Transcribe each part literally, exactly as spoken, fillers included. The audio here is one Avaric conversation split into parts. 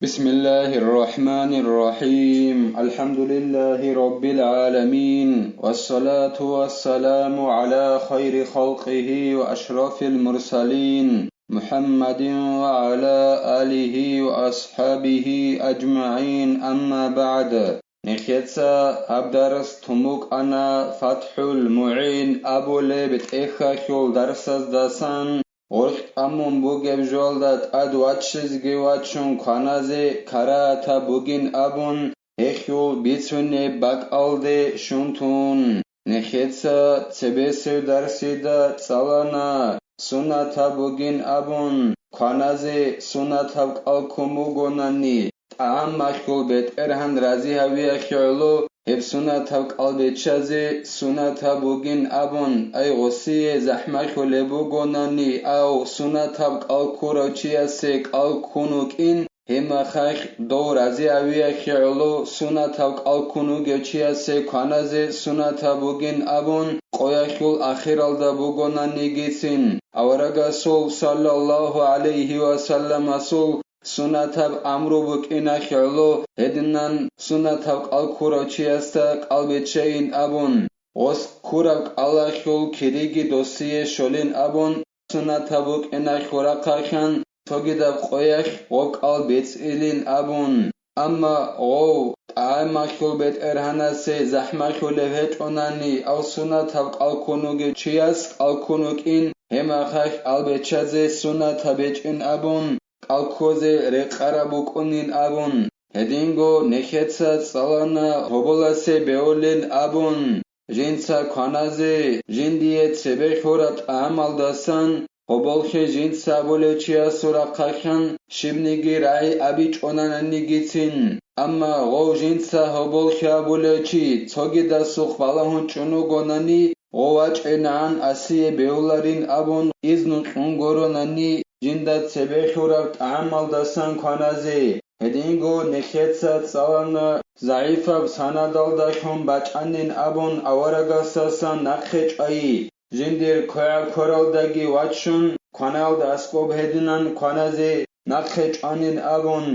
بسم الله الرحمن الرحيم. الحمد لله رب العالمين. والصلاة والسلام على خير خلقه وأشرف المرسلين محمد وعلى آله وأصحابه أجمعين. أما بعد. Нехеца гьаб дарс тумукъана ФатхӀул МугӀин абулеб тӀехьалъул дарсаздасан. Гъоркь тӀамун бугеб жоялда тӀад ваччизеги вачун кваназе карагьатаб бугин абун, гьелъул бицунеб бакӀалде щун тун, нехеца цебесеб дарсида цӀалана, сунатаб бугин абун, кваназе сунатаб кӀал ккун бугонани, тӀагӀамалъул БетӀергьан рази гьавиялъе гӀоло гьеб сунатаб кӀал биччазе сунатаб бугин абун, ай гъосие захӀмалъулеб бугонани, ав сунатаб кӀал ккурав чиясе кӀал ккун вукӀин, гьеб мехалъ дов рази гьавиялъе гӀоло сунатаб кӀал ккун вугев чиясе кваназе сунатаб бугин абун, къоялъул ахиралда бугонанигицин, аварагасул саллаллагьу гӀалайгьи ва салламасул сунатаб амру букӀиналъе гӀоло, гьединан сунатаб кӀал ккурав чиясда кӀал биччайин абун, гъос ккураб кӀалалъул кириги досие щолин абун, сунатаб букӀиналъул рахъалъан цогидаб къоялъ гъоб кӀал бецӀилин абун. Амма гъов, тӀагӀамалъул БетӀергьанасе захӀмалъулеб гьечӀонани, ав сунатаб кӀал ккун вугев чияс кӀал ккун вукӀин, гьеб мехалъ кӀал биччазе сунатаб гьечӀин абун, кӀал ккозе рекъараб букӀунин абун, гьединго нехеца цӀалана гьоболасе бевулин абун, жинца кваназе, жиндие цебе лъураб тӀагӀамалдасан, гьоболлъи жинца абулев чиясул рахъалъан щибниги рагӀи абичӀонананигицин, амма гъов жинца гьоболлъи абулев чи цогидасухъ балагьун чӀун вугонани, гъов вачӀинегӀан асие бевуларин абун изну кьун гуронани, жинда цебе лъураб тӀагӀамалдасан кваназе. Гьединго нехеца цӀалана загӀипаб санадалдалъун бачӀанин абун аварагасдасан нахъе чӀвайи, жиндир квегӀаб квералдаги вачун, кваналда аскӀоб гьединан кваназе нахъе чӀванин абун,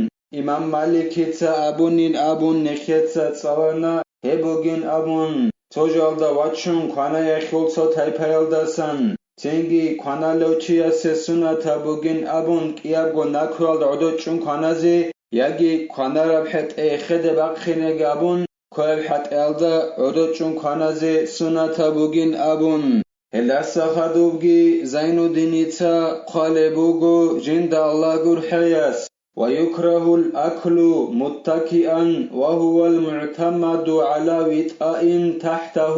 имам Маликица абунин абун нехеца цӀалана гьеб бугин абун, цо жалда вачун кванаялъул цо тайпаялдасан, цинги кваналев чиясе сунатаб бугин абун кӀиябго наквиялда гӀодочӀун кваназе, яги кванараб хӀетӀе эхеде бахъинеги абун, квеб хӀетӀеялда гӀодочӀун кваназе сунатаб бугин абун. Гьелдаса хадубги Зайнуддиница хъвалеб буго жинда Аллагь гурхӀаяс: ويكره الأكل متكئا وهو المعتمد على وطاء تحته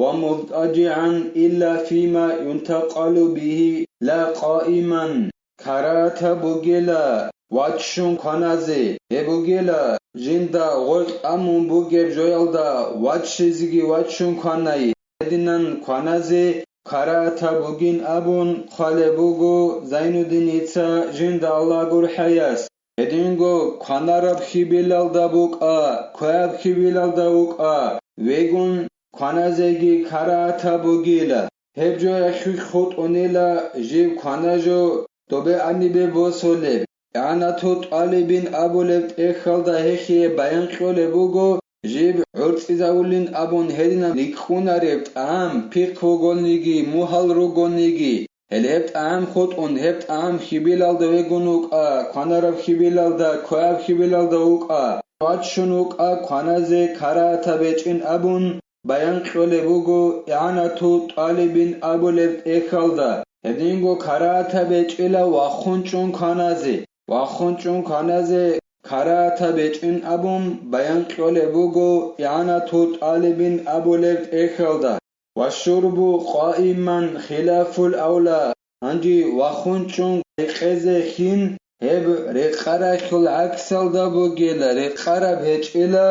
ومضطجعا إلا فيما ينتقل به لا قائما. Карагьатаб бугила ваччун кваназе, гьеб бугила жинда гъоркь амун бугеб жоялда ваччизеги ваччун кванай, гьединан кваназе карагьатаб бугин абун хъвалеб буго Зайнуддиница жинда Аллагь гурхӀаяс. Гьединго кванараб хьибилалда букӀа, квеаб хьибилалда вукӀа, вегун кваназеги карагьатаб бугила. Гьеб жоялъулъ хутӀунила жиб кванажо добе анибе босулеб. ИгӀанату тӀалибин абулеб тӀехьалда гьелъие баян кьолеб буго, жиб гӀорцӀизавулин абун гьединан рикӀкӀунареб тӀагӀам пихъ вугониги, мугьал ругониги, гьеле гьеб тӀагӀам хутӀун, гьеб тӀагӀам хьибилалда вегун вукӀа, кванараб хьибилалда, квеаб хьибилалда вукӀа, ваччун вукӀа, кваназе карагьатаб гьечӀин абун, баян кьолеб буго игӀанату тӀалибин абулеб тӀехьалда, гьединго карагьатаб гьечӀила вахун чӀун кваназе, вахун чӀун кваназе карагьатаб гьечӀин абун баян кьолеб буго игӀанату тӀалибин абулеб тӀехьалда. Ва шурбу къаиман хилафул авла, гьанже вахун чӀун гьекъезе хин, гьеб рекъаралъул гӀаксалда бугила, рекъараб гьечӀила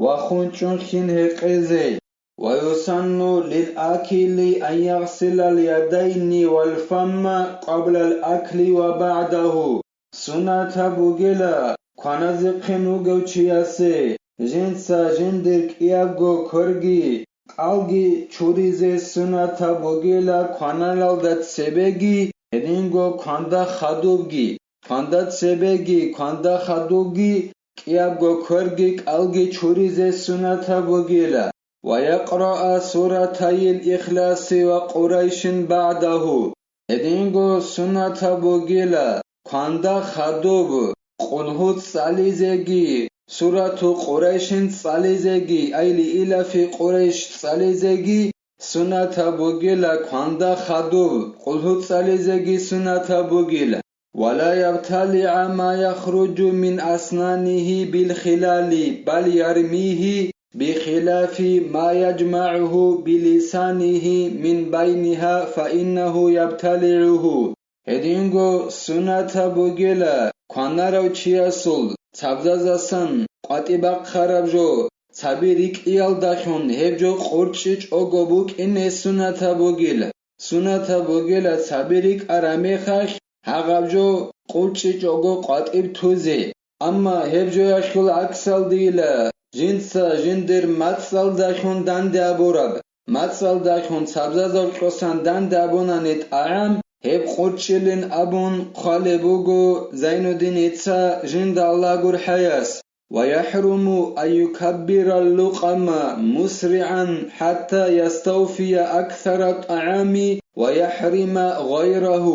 вахун чӀун хин гьекъезе. ويسن للآكل أن يغسل اليدين والفم قبل الأكل وبعده. Сунатаб бугила кваназехъин вугев чиясе жинца жиндир кӀиябго кверги, кӀалги чуризе сунатаб бугила кваналалда цебеги, гьединго кванда хадубги. кванда цебеги, кванда хадубги, кӀиябго кверги кӀалги чуризе суннатаб бугила, ва якъраа суратайил Ихласи ва Къурайшин багӀдагьу. Гьединго суннатаб бугила, кванда хадуб, Къулгьу цӀализеги, Сурату Къурайшин цӀализеги, ай Лиилафи Къурайш цӀализеги, суннатаб бугила, кванда хадуб, Къулгьу цӀализеги суннатаб бугила. Ва ла ябталигӀа ма яхруджу мин аснанихи билхилали, бал ярмихи бихилафи ма яджмагӀуху билисанихи мин байниха, фаиннаху ябталигӀуху. Гьединго суннатаб бугила, кванарав чиясул цабзазасан къватӀи бахъараб жо, цаби рикӀкӀиялдалъун гьеб жо къурчӀичӀого букӀине суннатаб бугила. Суннатаб бугила цаби рикӀкӀараб мехалъ гьагъаб жо къурчӀичӀого къватӀиб тузе. Амма гьеб жоялъул гӀаксалдийила жинца жиндир мацӀалдалъун данде абураб, мацӀалдалъун цабзазул кьосан данде абунани тӀагӀам, гьеб къурчӀилин абун хъвалеб буго Зайнуддиница жинда Аллагь гурхӀаяс. ويحرم أن يكبر اللقم مسرعا حتى يستوفي أكثر الطعام ويحرم غيره.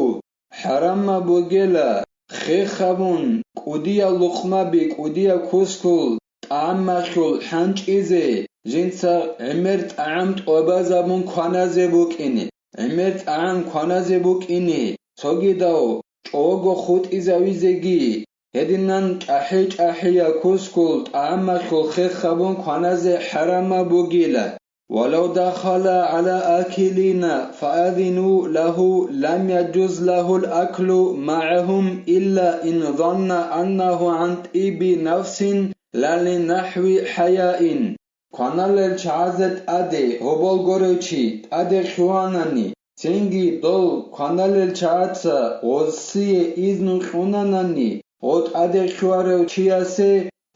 ХӀарамаб бугела хехабун кӀудиял лукъмаби, кӀудиял кускул тӀагӀамалъул хӀанчӀизе, жинца гӀемер тӀагӀам тӀобазабун кваназе букӀине, гӀемер тӀагӀам кваназе букӀине, цогидав чӀого хутӀизавизеги, гьединан чӀахӀи-чӀахӀиял кускул тӀагӀамалъул хехабун кваназе хӀарамаб бугила. ولو دخل على آكلين فأذنوا له لم يجز له الأكل معهم إلا إن ظن أنه عن طيب نفس لا لنحو حياء. Кваналел чагӀазе тӀаде гьобол горев чи тӀаде лъугьанани, цинги дол кваналел чагӀаца гъосие изну кьунанани, гъо тӀаде лъугьарев чиясе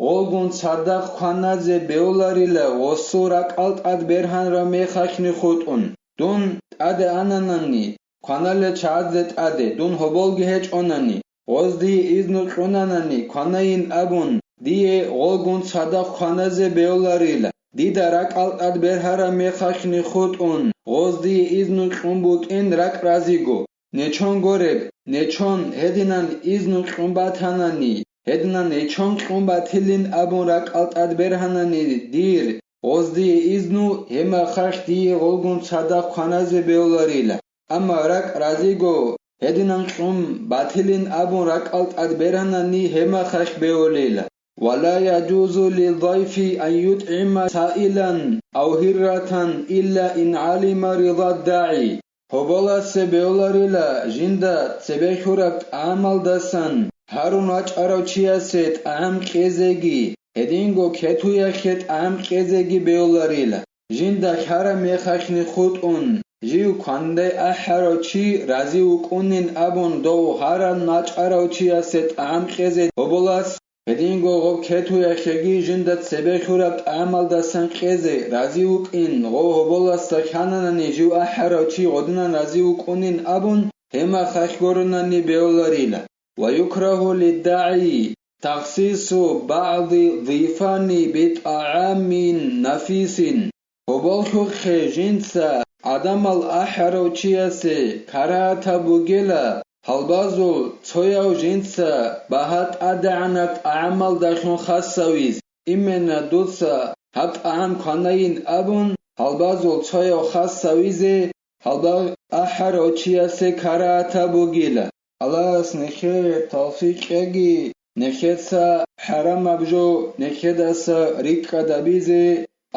гъолгун цадахъ кваназе бевларила гъосул ракӀал тӀад бергьанрав мехалъни хутӀун. Дун тӀаде ананани, кваналел чагӀазе тӀаде, дун гьоболги гьечӀонани, гъоз дие изну кьунанани, кванайин абун, дие гъолгун цадахъ кваназе бевларила. Дида ракӀал тӀад бергьараб мехалъни хутӀун, гъоз дие изну кьун букӀин ракӀ разиго. Нечон гореб, нечон гьединан изну кьун батанани, гьединан нечон кьун батилин абун ракӀал тӀад бергьанани дир, гъоз дие изну, гьеб мехалъ дие гъолгун цадахъ кваназе бевларила. Амма ракӀ разиго гьединан кьун батилин абун ракӀал тӀад бергьанани гьеб мехалъ бевулила. ولا يجوز للضيف أن يطعم سائلا أو هرة إلا إن علم رضا الداعي. Гьоболасе бевларила жинда цебе хьураб тӀагӀамалдасан гьарун вачӀарав чиясе тӀагӀам кьезеги, гьединго кетуялъе тӀагӀам кьезеги бевларила. Жинда хьараб мехалъни хутӀун, жив кванде ахӀарав чи рази вукӀунин абун дов гьарун вачӀарав чиясе тӀагӀам кьезе гьоболас, гьединго гъоб кетуялъеги жинда цебе хьураб тӀагӀамалдасан кьезе рази вукӀин гъов гьоболасда хьананани жив ахӀарав чи гъодинан рази вукӀунин абун, гьеб мехалъ гуронани бевларила. ويكره للداعي تخصيص بعض الضيفان بطعام نفيس. Гьоболлъухъе жинца гӀадамал ахӀарав чиясе карагьатаб бугела, гьалбазул цояв жинца багьа тӀадегӀанаб тӀагӀамалдалъун хасавиз, именно дуца гьаб тӀагӀам кванайин абун, гьалбазул цояв хасавизе гьалбагъ ахӀарав чиясе карагьатаб бугила. Аллагьас нехее тавфикъ кьеги, нехеца хӀарамаб жо нехедаса рикӀкӀад гьабизе,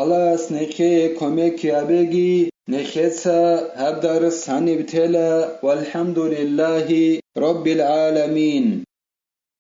Аллагьас нехее кумек гьабеги, нехеца гьаб дарс гьаниб тела, валхӀамдулиллагьи раббил гӀаламин.